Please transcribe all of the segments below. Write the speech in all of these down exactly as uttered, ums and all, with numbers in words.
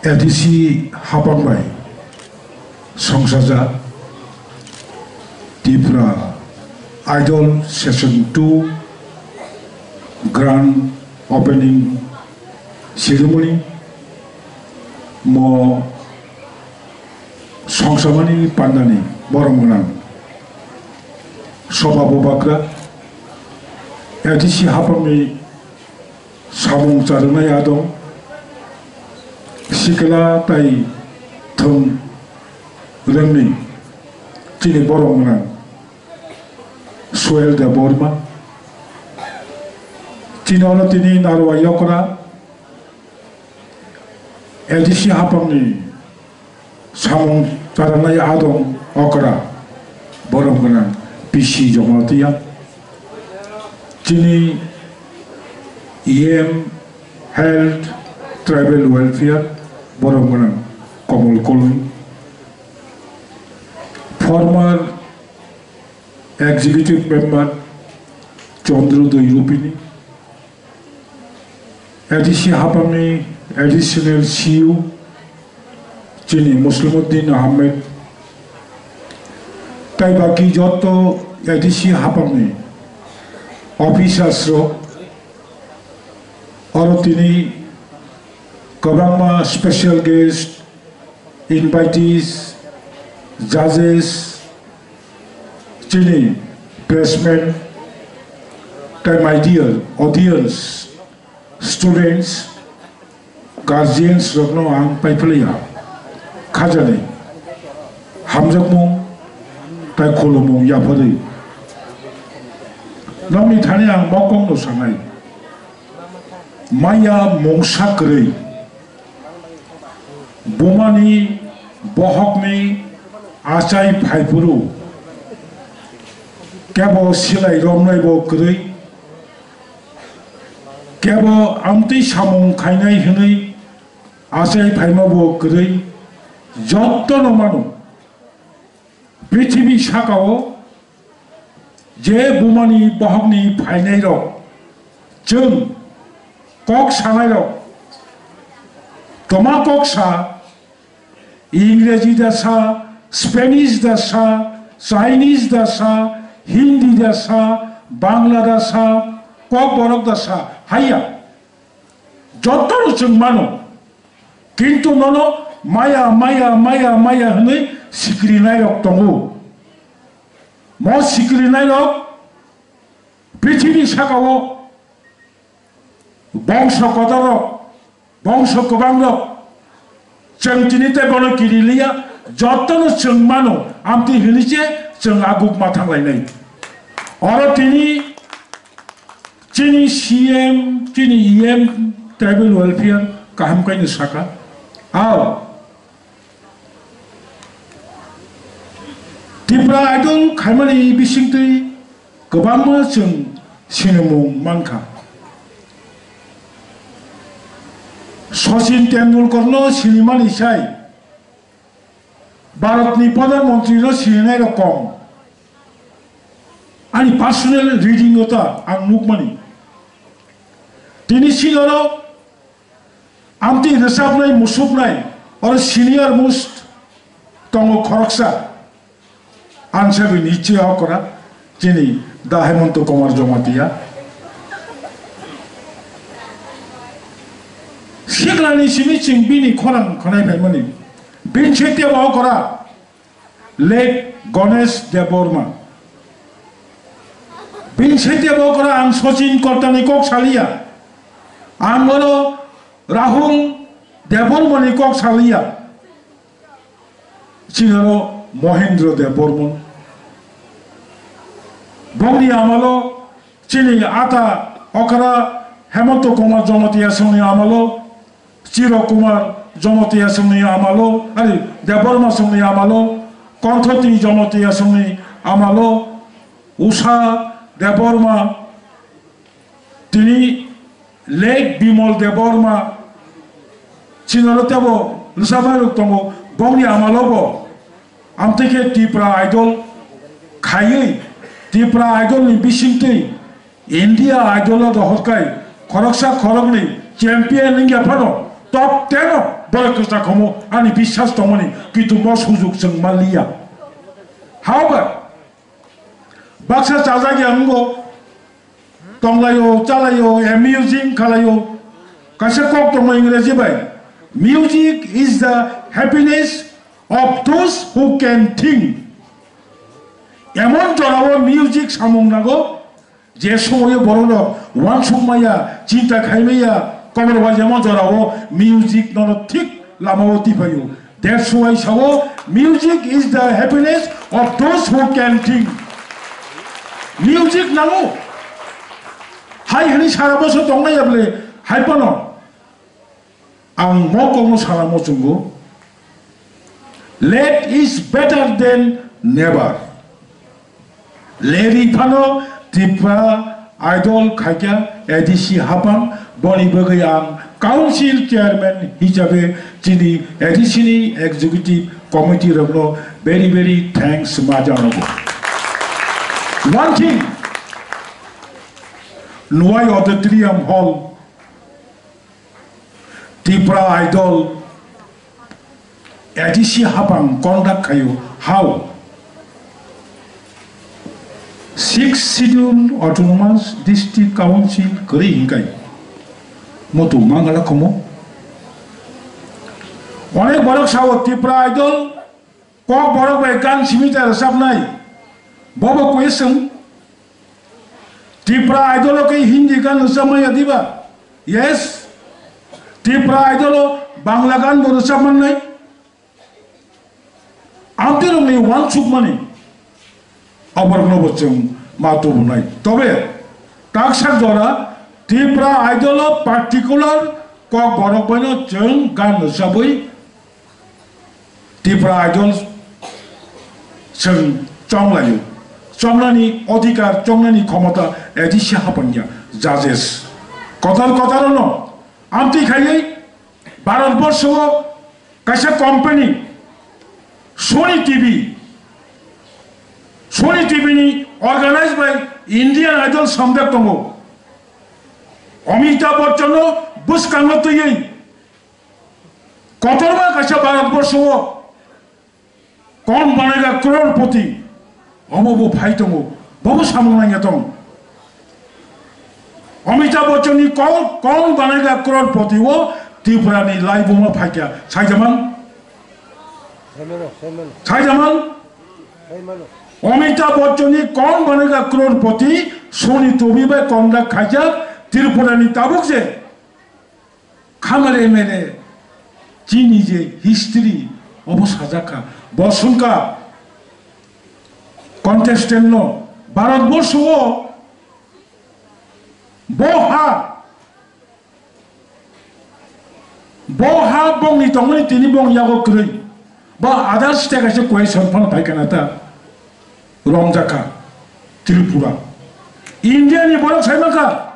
A D C hapang bai songsajak Tripura Idol Session two Grand Opening Ceremony mo songsamani pandani borom gwnang soba bubagra A D C hapangni samung charwnai adong sikla tai thwng rwngni chini borom gwnang Suel Debbarma. Chini oro tini Narwa Yokra A D C hapangni samung charwnai adong okra borom gwnang P C Jamatia. Chini E M Health Tribal Welfare borom gwnang Komol Koloi. Former Executive Member Chandra Doirupini, A D C hapangni Additional C E O chini Muslimuddin Ahmed, tai baki jotto A D C hapangni officers rok, oro tini kwbangma special guest, invitees, judges, chini pressmen, tai my dear audience, students, guardians rokno ang paiphlaiya khajani hamjakmung tai khulumung yapharwi. Nokni thani ang mokongno sanai, maya mungsa kwrwi. Bumani bohokni achai phaiphuru kebo silai romnaibo kwrwi, kebo amtwi samung khainai hwnwi achai phaimabo kwrwi, jottono mano. Prithibi sakao je bumani bohokni phainairok, chwng kok sanairok, toma kok sa, Ingreji da sa, Spanish da sa, Chinese da sa, Hindi da sa, Bangla da sa, kokborok da sa, haiya. Jotono chwng mano. Kintu nono maya, maya, maya, maya hwnwi sikrinairok tongo. Mo sikrinairok prithibi sakao bongso kotorrok, bongso kwbangrok, chwng tini tei bono kiri liya, jotono chwng mano, amtwi hwnwi se chwng aguk ma thanglainai. Oro tini chini C M, chini E M, tribal welfare kaham kaino saka. Ao, Tipra Idol khaimani bisingtwi kwbangma chwng sinimung mankha. Sachin Tendulkarno sinimani sai Bharatni Pradhan Mantrino sininairok kom. Ani personal reading o ta ang nukmani. Tini sinoro amtwi rwchapnai, musuknai, oro senior most tongo khoroksa. Ang sabi niche okora, chini da Hemanta Kumar Jamatia. Siklani simi chwng bini khorang khwnai phaimani. Bini se tebo okora, late Ganesh Debbarma. Bini se tebo okora ang Sachin Kortani kok saliya. Ang oro Rahul Debbarmani kok saliya. Chini oro Mohendra Debbarma. Bongni amalo chini ata okra Hemanta Kumar Jamatia songni amalo, Chiro Kumar Jamatia songni amalo, ari Debbarma songni amalo, Konthoti Jamatia songni amalo, Usha Debbarma, tini Late Bimal Debbarma, chinaro tebo rwchapnai rok tongo, bongni amalo bo amtwi khe Tipra Idol khaiwi, Tipra Idol ni bisingtwi India Idol o rohor kai khoroksa khoroknwi champion wngya phano, Top ten o borok kwchak homo ani biswas tongmani, kintu mo sujok chwng manliya. However, baksa chajak ya wngo, tonglaio, chalaio, amusing khalaio. Kaisa kok tongo Ingreji bai, "Music is the happiness of those who can think." Emon jorao music samung nango, je somoyo borokno uansuk maya, chinta khai maya, kobor bai jemon jorao music nono thik lamao tipaio. That's why sao, "Music is the happiness of those who can think." Music nango. Hai hwnwi sara bosor tongnai ya bwle, hai phano ang mo kokno sana muchungo, "Late is better than never." Leri phano Tripura Idol khaikha A D C hapang, boni bagwi ang council chairman hisabe chini A D C ni executive committee rokno very, very thanks ma janago. One thing, Nwai Auditorium Hall, Tripura Idol, A D C hapang conduct khaio. How? Sixth Schedule Autonomous District Council kwrwi hinkai. Moto mangala khomo. Onek borok sao Tripura Idol, kok borok bai gan simi ta rwchapnai. Bobo question. Tripura Idol o khe Hindi gan rwchapmaya diba? Yes. Tripura Idol o Bangla gan bo rwchapmannai. Amtwirokni uansukmani aborokno bo chwng ma tubunai. Tobe taksa jora Tripura Idol o particular kok borok baino chwng gan rwchabwi Tripura Idol chwng chonglaio. Chongnani odhikar, chongnani khomota A D C hapangya judges. Kotor kotor no amtwi khaiwi Bharat borsho o kaisa company Sony T V, Sony T V ni organized by Indian Idol samjak tongo. Amitabh Bachchan no bwskango twiwi kotorma kaisa Bharat borsho o "Kaun Banega Crorepati", obo bo phai tongo, bobo samung nangya tong. Amitabh Bachchan ni "Kaun, Kaun Banega Crorepati" o Tripura ni laibuma phaikya, saijaman? Saimano, saimano. Saijaman? Saimano. Amitabh Bachchan ni "Kaun Banega Crorepati" Sony T V bai conduct khaijak, Tripura ni tabuk je Khamare mere chini je history obo sajak kha. Bo songkha contestant no Bharat borsho o bo ha, bo ha bongni tongmani tini bong yago kwrwi. Bo other state kaisa question phano phai kana ta romjakha Tripura. India ni borok sai mankha.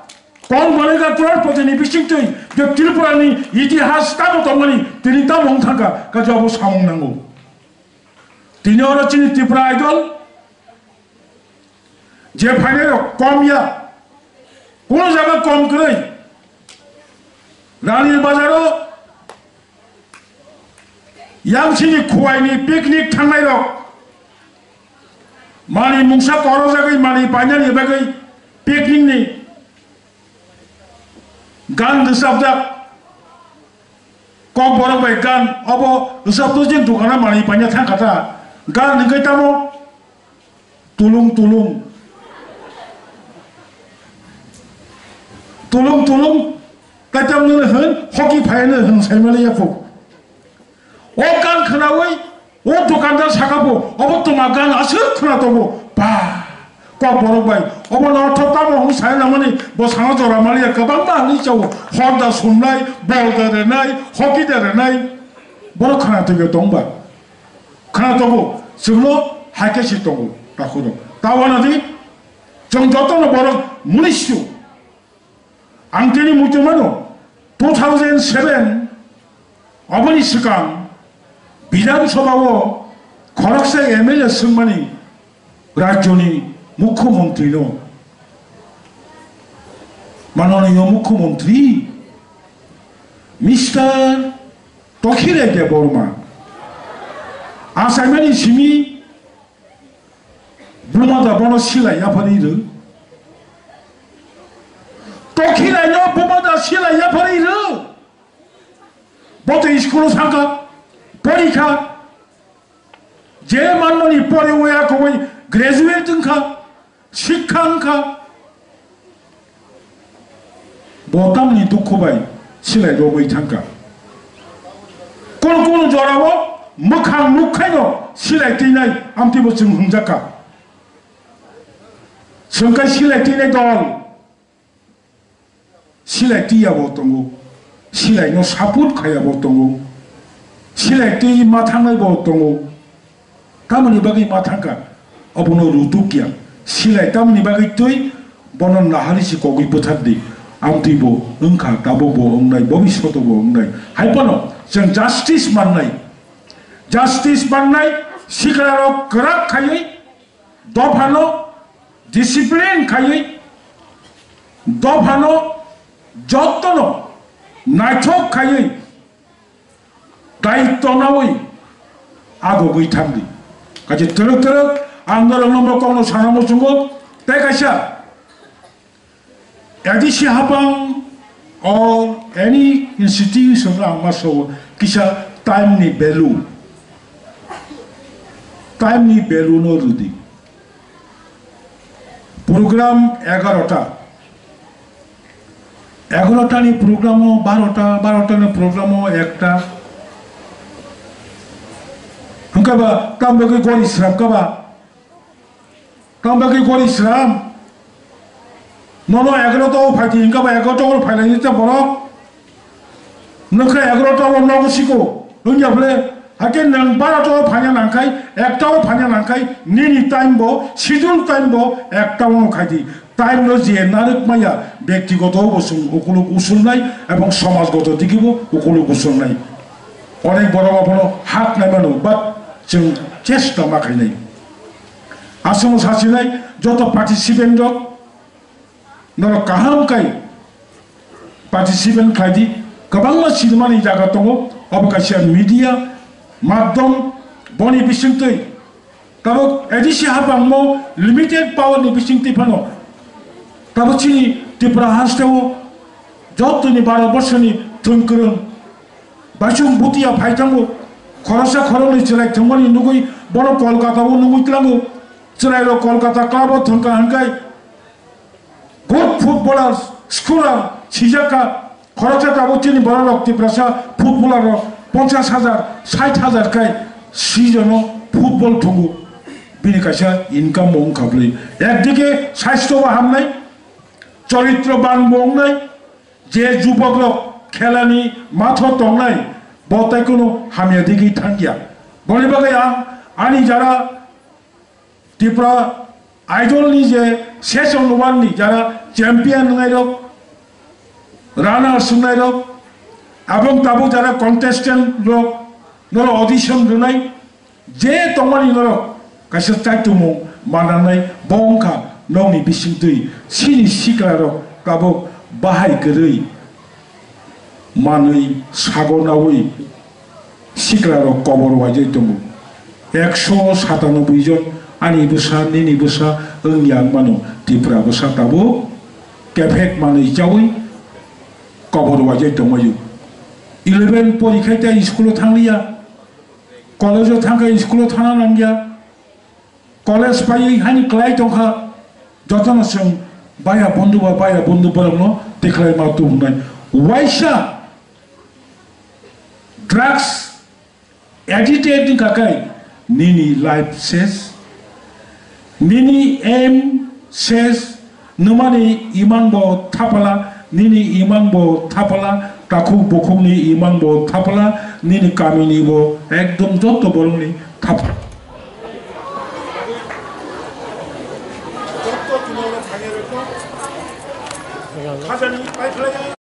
Kaun Banega Crorepati ni bisingtwi je Tripura ni itihas tamo tongmani, tini tamo wng thangkha, kaisa abo samung nango. Tini oro chini Tripura Idol je phainai rok kom ya, kuno jaga kom kwrwi. Rani Bazar o yang chini Khowai ni picnic thangnai rok, mani mungsa korojagwi mani painani bagwi picnic ni gan rwchapjak, kok borok bai gan, obo rwchapjak je dukana mani paina thangkha ta, gan hwnkhe tamo tulung tulung, tulung tulung, kaitam nini hwn hoki phaino hwn saimaliya phu. O gan khnawi o dukandar saka bo, obo tuma gan aswk khna tongo. Ba, kok borok bai, obo no ortho tamo hwn sai nangmani, bo sana jora maliya kwbangma hwnwi chao, hor da sumnai, bol da renai, hoki da renai, borok khna tongyo tongba. Khna tongo, chwngno hai khe si tongo, takhurok. Tawana di, chwng jotono borok munisyo. Ang tini muitu mano, two thousand seven oboni swkang Bidhan Sabha o khoroksa M L A swngmani rajyoni mukhyamantri no, manoniyo mukhyamantri, Mister Tokhirai Debbarma, achaimani simi buma da bono silai yapharwi rw. Tokhirai no buma da silai yapharwi rw. Bo to school o thangkha, porikha, je manmani pore oya kowai graduate wngkha, sikha wngkha. Bo tamni dukhu bai silai romwi thangkha. Kunu kunu jorao mwkhang nukhaino silai twinai amtwibo chwng hwnjakha. Chwngkhe silai twinai dol. Silai twi yabo tongo, silai no support khai yabo tongo, silai twi ma thangnai bo tongo. Tamoni bagwi ma thangkha, obono rutuk ya. Silai tamoni bagwi twi bono nahari si kogwi bwthar di. Amtwi bo wngkha, tabuk bo wngnai, bobishoto bo wngnai. Hai phano chwng justice mannai, justice mannai, sikla rok kwrak khaiwi, dophano discipline khaiwi, dophano jottono naithok khaiwi, daitto nawi agogwi thangdi. Kaisa twrwk twrwk ang norokno bo kokno sana muchungo, tei kaisa A D C hapang or any institution ang ma sao kisa time ni value, time ni value no rwdi. Program egarota, egarota ni program o barota, barota ni program o ekta, hwnkhe ba tamo bagwi gori srapkha ba. Tamo bagwi gori sram? Nono egarota o phaidi hwnkha ba egarota o phailai ta borok. Nwkha egarota o nogo siko. Wngya bole, hakhe nwng barota o phaina nangkhai, ekta o phaina nangkhai, nini time bo, schedule time bo, ekta o khaidi. Time no je narwk maya, byaktigoto bo chwng ukuluk usulnai, ebong somajgoto digibo ukuluk usulnai. Onek borok abono hak nai mano, but chwng chesta ma khainai. Aswk sachinai joto participant rok, norok kaham kai participant khlai di, kwbangma sinimani jaga tongo, obo kaisa media madhyam, boni bisingtwi tabuk A D C hapangmo limited power ni bisingtwi phano tabuk chini Tripura hasteo jotoni Bharat borsoni thwngkwrwng Baichung butia phai thango, khoroksa khoroknwi chwrai thwngmani nugwi bono Kolkata o nugwi tlango. Chwrairok Kolkata club o thwngkha hwnkhai good footballer, scorer sijak kha. Khoroksa tabuk chini bororok Tiprasa footballer rok ponchas hajar, sait hajar khai season o football thungo. Bini kaisa income bo wngkha bwlwi. Ekdike saisto bo hamnai, choritro ban bo wngnai. Je jubokrok khelani matho tongnai, bo tai kunu hamya digwi thangya. Boni bagwi ang ani jara Tripura Idol ni je session one ni jara champion wngnairok, runners wngnairok, abong tabuk jara contestant rok, noro audition rwnai, je tongmani norok kaisa chaitumung mananai bo wngkha nokni bisingtwi chini siklarok tabuk bahai kwrwi manwi sago naui siklarok kobor waijai tongo. Ekso satanoboi jon ani bwsa nini bwsa wngya wngmano Tripura bwsa tabuk kephek manwi chaui kobor waijai tongmaio. Eleven porikhai tei school o thangliya. College o thangkha, school o thana nangya, college paiwi haini kwlai tongkha, jotono chwng baya bondhu ba baya bondhu borokno tikhlai ma tubunai. Waisa drugs addicted wngkha khe nini life ses. Nini aim ses, nwmani imang bo thapala, nini imang bo thapala, takhuk bukhukni imang bo thapala, nini kamini bo ekdom joto borokni thapala.